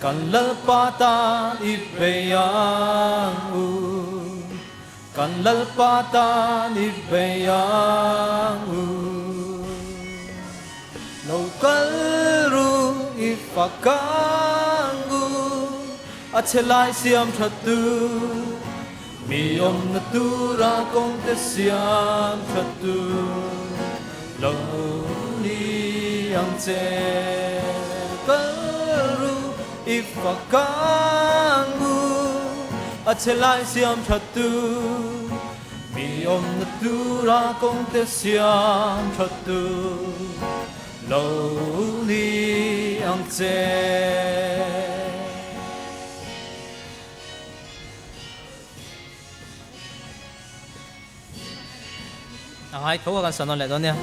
kan Lalpa tan i bei ang u. Kan Lalpa tan i bei ang u. Lo kal ru i fak ang u, a chhe lai siam tha tu. Mi awmna tura kawngte siam tha tu lo ni ang che. Kal ru i fak ang u, a che lai siam tha tu. Mi awmna tura kawngte siam tha tu lo ni ang che. A ngai tho a kan sawn leh dawn nia.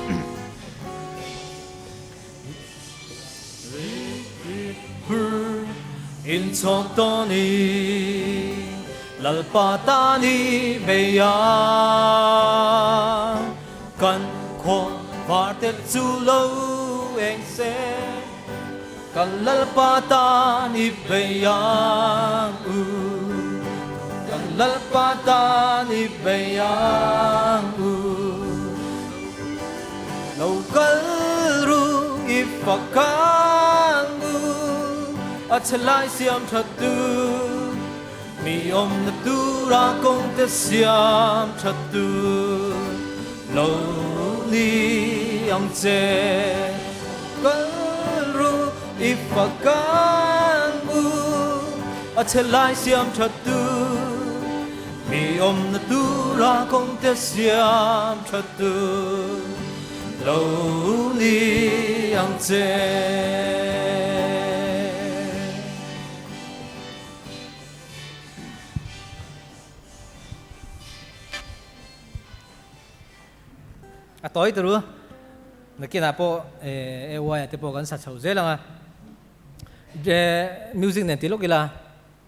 In chawk tawn i Lalpa tan i bei a, kan khaw var te chu lo eng se. Kan Lalpa tan i bei ang u, Kan Lalpa tan i bei ang u. Lo kal ru i fak ang u, a chhe lai siam tha tu. Mi awmna tura kawng te siam tha tu lo ni ang che. Kal ru i fak ang u, a chhe lai siam tha tu. Mi awmna tura kawng te siam tha tu lo ni ang che. A tawi turu nakinah pawh AY ah te pawh kan sa chho zel ang a, music nen ti lawk ila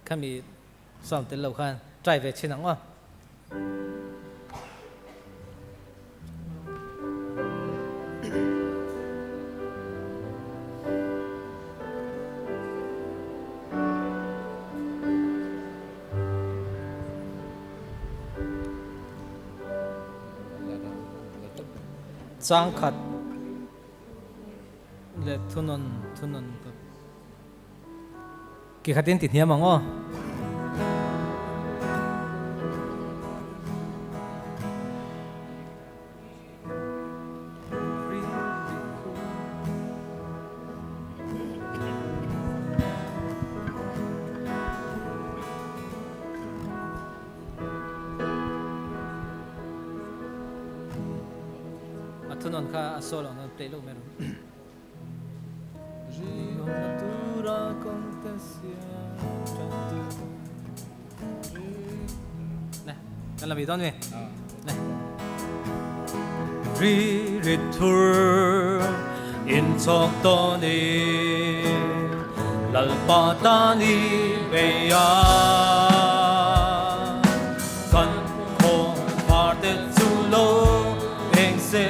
khami sound tel lo khan try ve chhin ang aw. Changkhat leh thunawn thunawn ka Ki khatin ti hniam ang aw. A thunawn kha a solo ang play lo mai rawh. Kan la mi dawn mi. Ri ri thur in chawk tawn i Lalpa tan i bei a kan khaw var te chu lo eng se.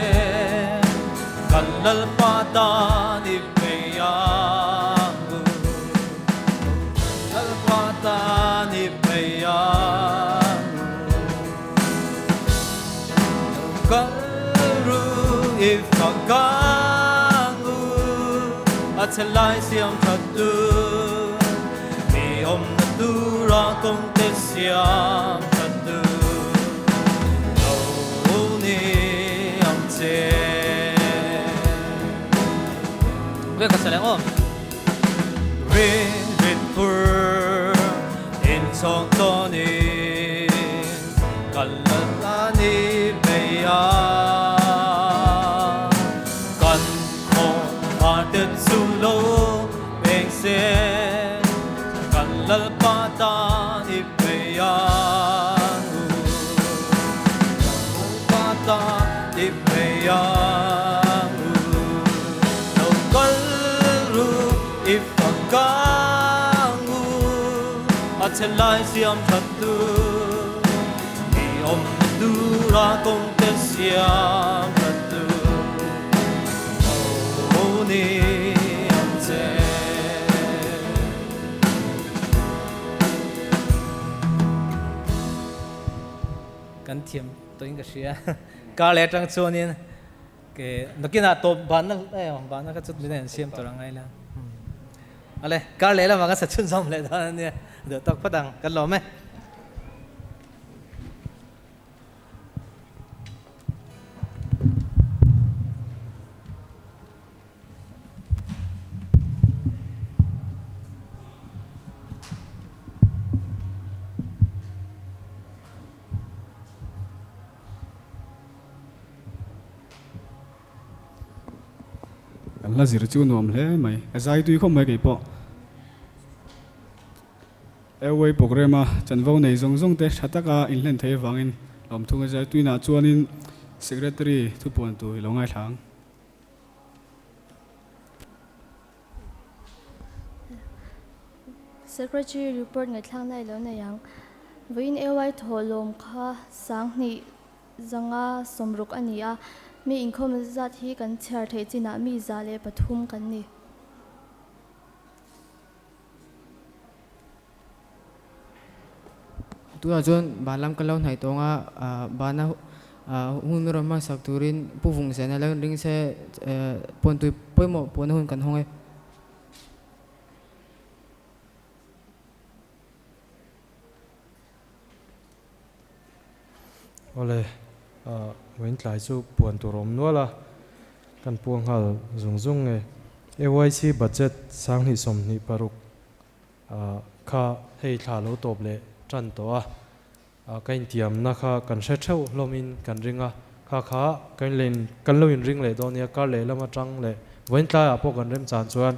Kan Lalpa tan i bei ang u, Lalpa tan i bei ang u. Kal ru i fak ang u, a che lai siam that tu. Mi awmna tura kawng te siam that tu. Lo ni ang che. Ve ka saleng aw. Ri rit phur in chawk tawn in kan lal a ni bei a. Kan khaw var te chu lo peng se. Lalpa tan i bei ang u. Lalpa tan i bei ang u. Lo kal ru i fak ang u. A chhe lai siam that tu mi awm tura kawng te siam that tu lo ni ang che. Kan thiam tawhin ka hria. Kar leh atang chuanin ke nakinah tawp banna banna kha chu min a insiam tur ang ngaila. Ale, kar leh lamah kan sa chhunzawm leh dawn a nia, duh tawk phawt ang, kan lawm e. Kan la zir chu nuam hle mai. Ka zai tui khawp mai kei pawh. Airway programme a chanvo nei zawng zawng te tha taka inhlen thei avangin lawmthung a zai tuinah chuanin Secretary thupuan tur i lo ngaithla ang. Secretary report ngaihthlakna i lo nei ang. Vawiin AY thawhlawm kha 2000 560 a ni a, mi inkhawm zat hi kan chhiar theih chinah mi 103 kan ni. Tunah chuan ban lam kan lo hnaih tawng a, bana hun min rawn hmansak turin Pu Vungzena lo inring se puantui pawimawh puahna hun kan hawng e. Awle, vawiin tlai chu puan tur awm nual a, kan puang nghal zung zung nge. AYC budget 2026 kha hei thla lo tawp leh tan tawh a, ka intiamna kha kan hre theuh hlawmin kan ring a, kha kha kan len kan lo inring leh dawn nia, kar lehlam atang leh vawiin tlaiah pawh kan remchan chuan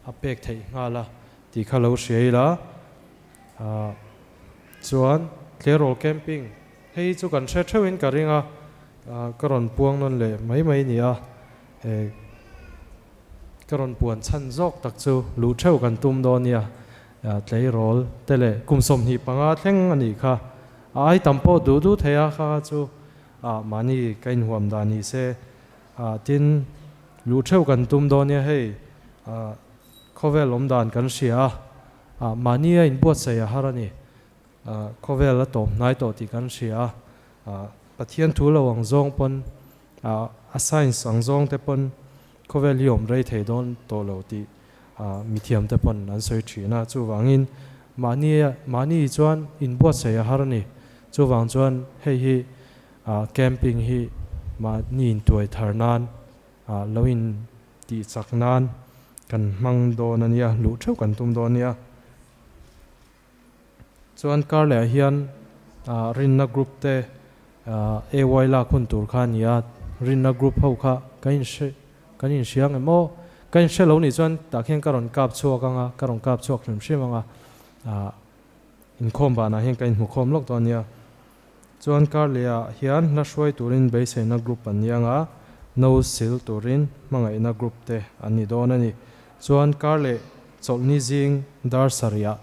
a pek theih nghal a tih kha lo hria ila. Chuan tleirawl camping hei chu kan hre theuhin ka ring a, ka rawn puang nawn leh mai mai ni a, ka rawn puan chhan zawk tak chu luh theuh kan tum dawn nia, tleirawl te leh kum 25 thleng a nih kha, a ai tam pawh duh duh thei a kha chu mahni ka inhuam dan ni se, tin luh theuh kan tum dawn nia hei khawvel awm dan kan hria a. Ah, mahni a inbuatsaih a har a ni. Ah, khawvel a tawp hnai tawh tih kan hria a. Ah, Pathian thu lo ang zawng pawn, ah, a science ang zawng te pawn khawvel hi awm rei thei dawn tawh lo tih, ah, mithiam te pawn an sawi thin a. Chuvangin mahni a, mahni chuan inbuatsaih a har a ni. Chuvang chuan hei hi, ah, camping hi mahni intuai thar nan, ah, lo in Tih chak nan kan hmang dawn a nia, luh theuh kan tum dawn a nia. Chuan kar leh ah hian rinna group te AY lak hun tur kha a ni a, rinna group ho kha kan inhre kan inhria ang em aw? Ka inhre lo nih chuan tah khian ka rawn kap chhuak ang a, ka rawn kap chhuak hrim hrim ang a, inkhawm vanah hian ka inhmukhawm lawk dawn a nia. Chuan kar leh ah hian hla hruai turin beiseina group an ni anga, no sil turin hmangaihna group te an ni dawn a ni. Chuan kar leh chawlhni zing dar sarih ah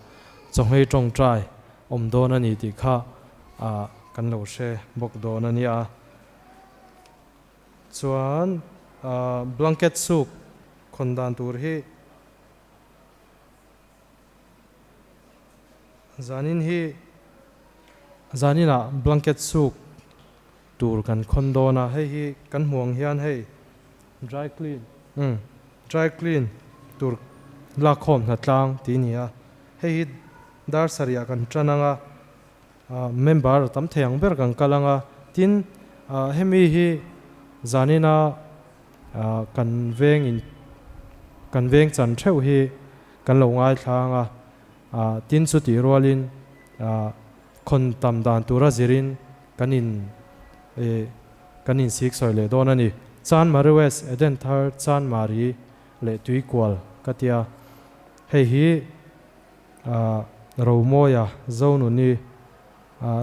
chawngei tawngtai awm dawn a ni tih kha kan lo hre bawk dawn a nia. Chuan blanket suk khawn dan tur hi. Zanin hi zaninah blanket suk tur kan khawn dawn a, hei hi kan hmuh ang hian hei dry clean umm dry clean tur lakkhawm hnatlang tih a ni a, hei hi dar sarih ah kan tan ang a, member a tam thei ang ber kan kal ang a, tin hemi hi zanina kan veng in kan veng chan theuh hi kan lo ngaithla ang a, tin chutih rualin khawn tam dan tura zirin kan in kan insik sawi leh dawn a ni. Chan Mari West, Eden Thar, Chan Mari leh Tuikual ka tia. Hei hi Romawia, Zonuni,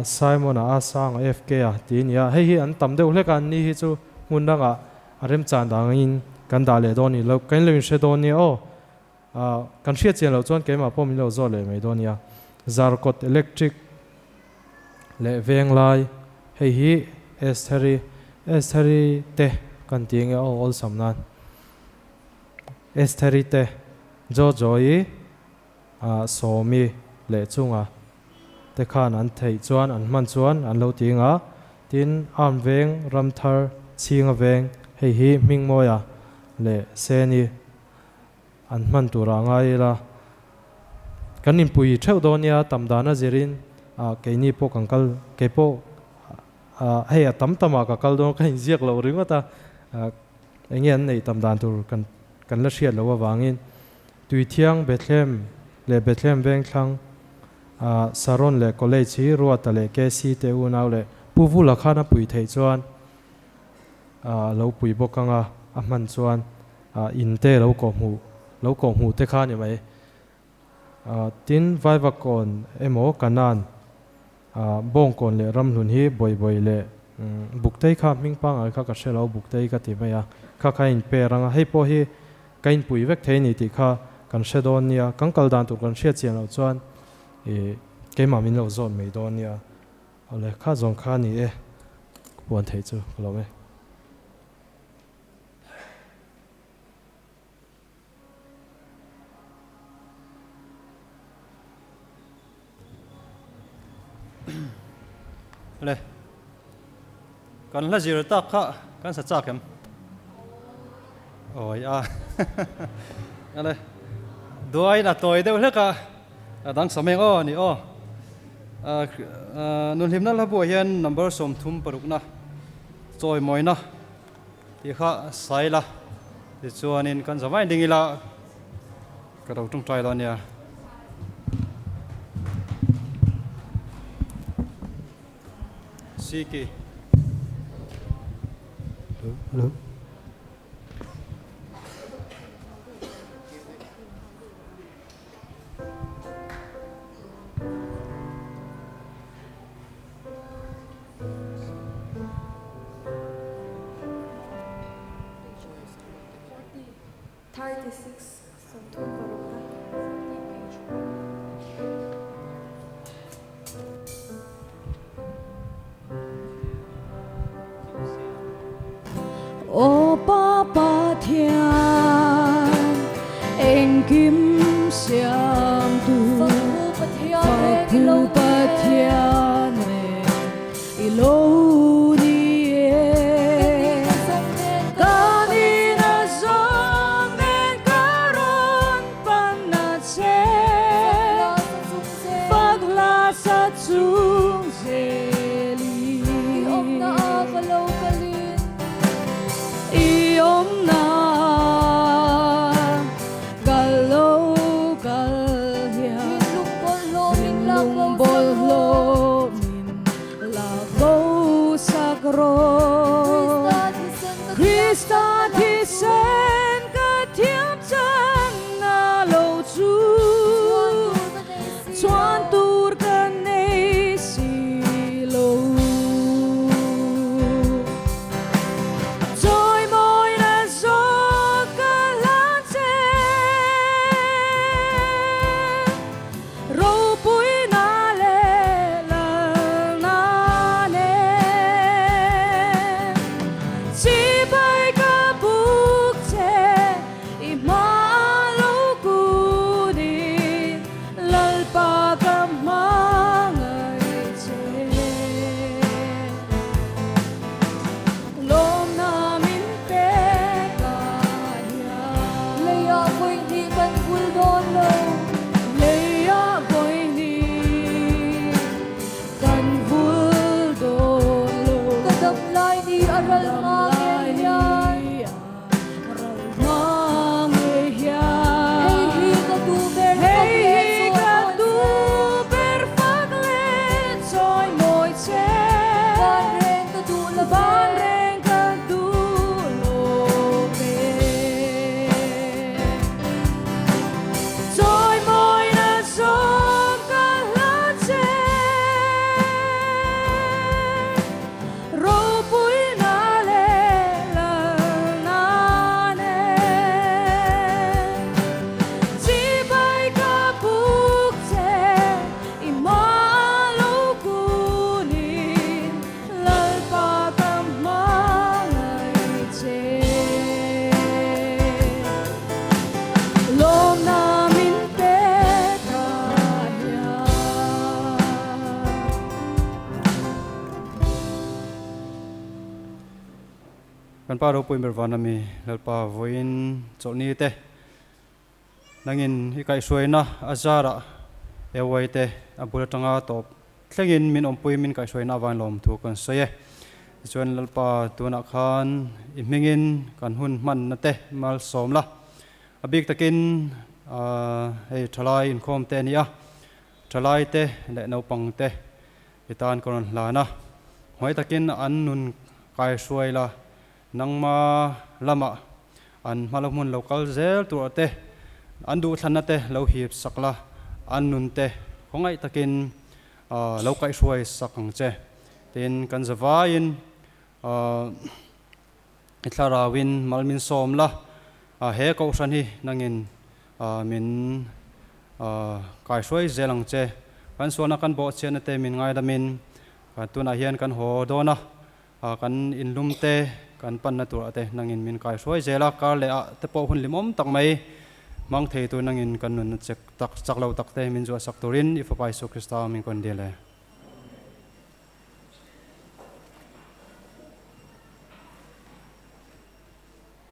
Simon-a, Asanga, FK-a tih a ni a. Hei hi an tam deuh hlek a, an ni hi chu hmun dangah a remchan dangin kan dah leh dawn a ni lo, kan lo inhre dawn nia aw. Kan hriat chian loh chuan keimah pawh min lo zawt leh mai dawn nia. Zarkawt Electric leh Venglai, hei hi Estheri, Estheri te kan ti enge aw awlsam nan. Estheri te, Jojo-i, Sawmi leh chunga te khan an theih chuan an hman chuan an lo ti nga. Tin, Arm Veng, Ramthar, Chhinga Veng, hei hi Hmingmawia leh Seni an hman tur ah ngai ila. Kan inpui theuh dawn nia, tam dan a zirin keini pawh kan kal, kei pawh hei a tam tam ah ka kal dawn ka inziak loh ringawt a, enge an neih tam dan tur kan kan la hriat loh avangin Tuithiang Bethlehem leh Bethlehem Vengthlang Saron leh College hi Ruata leh KC te unau leh Pu Vula khan a pui theih chuan lo pui bawk anga a hman chuan in te lo kawh hmuh lo kawh hmuh te kha a ni mai. Tin, Vaivakawn emaw Kanan Bawngkawn leh Ramhlun hi Bawibawi leh Buktei kha hming pangngai kha ka hre lo, Buktei ka ti mai a, kha kha in per anga hei pawh hi ka inpui vek thei a ni tih kha kan hre dawn nia, kan kal dan tur kan hriat chian loh chuan keimah min lo zawt mai dawn nia. Awle, kha zawng kha a ni e, ka puan theih chu ka lawm e. Le kan hla zir tak kha kan sa chak em awi a ale duain a tawi deuh hlek a a dang sam eng aw ni aw nunhlimna hla buah hian number 36 na chawimawina Tih kha sai la, tichuanin kan za vain ding ila ka lo tawngtai lo ania. Siki. Hello. Aw Pa Pathian engkim siamtu Fakpu Pathian reng i lo ni e Kan in a zawng nen ka rawn pan a che Fak hla sa chung zel i I awmna a ka lo kalin I awmna ka lo kal. Kan Pa ropui ber van ami Lalpa vawiin chawlhni te nangin i kaihhruaina a zarah Ewai te a bul atanga tawp thlengin min awmpui min kaihhruaina avangin lawmthu kan sawi e. Tichuan Lalpa tunah khan i hmingin kan hun hmanna te malsawm la. A bik takin hei thalai inkhawm te a ni a, thalai te leh naupang te I tan ka rawn hlan a, hmai takin an nun kai hruai la, nangma lamah an hmala hmun lo kal zel tur te, an duhthlanna te lo hip sak la, an nun te khawngaih takin lo kaihhruai sak ang che. Tin, kan zavaiin i thlarauin mal min sawm la, he kohhran hi nangin min kaihruai zel ang che. Kan sualna kan bawhchhiatna te min ngaidamin tunah hian kan haw dawn a, kan inlum te kan panna turah te nangin min kaihruai zel a, kar leh ah te pawh hun limawm tak mai hmang thei tur nangin kan nunna chek tak chak lo tak te min zuahsak turin i Fapa Isu Krista min kawn dil e.